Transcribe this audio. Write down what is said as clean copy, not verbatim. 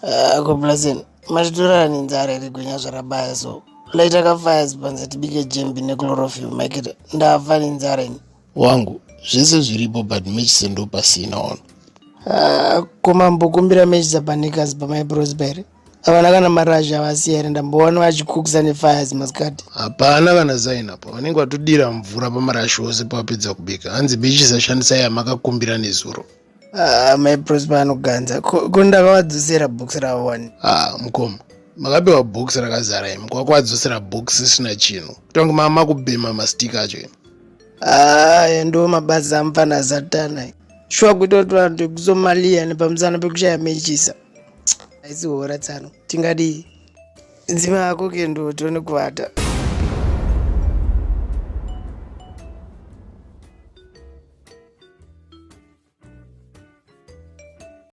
Ah, Koblazen, machitorara nenzara iri gwenya zvarabaya so. Laita kafires panze tibike jembi nechlorophyll maikita. Ndafa nenzara ini. Wangu, zvese zviripo but mechise ndopasina ono. Ah, ko mambokumbira mechisa panekas pamai Prosper here? Havana kana marasha avasiya here ndamboona vachikukisa nefires masikati. Hapana kana zain apa, vanenge vatodira mvura pamarasha ose pavapedza kubika. Hanzi mechisa shandisai yamakakumbira nezuro. Ah, mai Prosper anoganza. Ko ndakavadzosera box ravo wani. Ah, mukoma. Makapiwa box rakazara imi, kwakuadzosera box risina chinhu. Kutange mama kubhema mastika acho imi. Ah, ndo mabasa amfana satana. Shuwa kuita kuti vanhu vekuSomalia nepamusana pekushaya mechisa. Haisi hora tsano. Tingadii? Nzima yako kendo tione kuvata.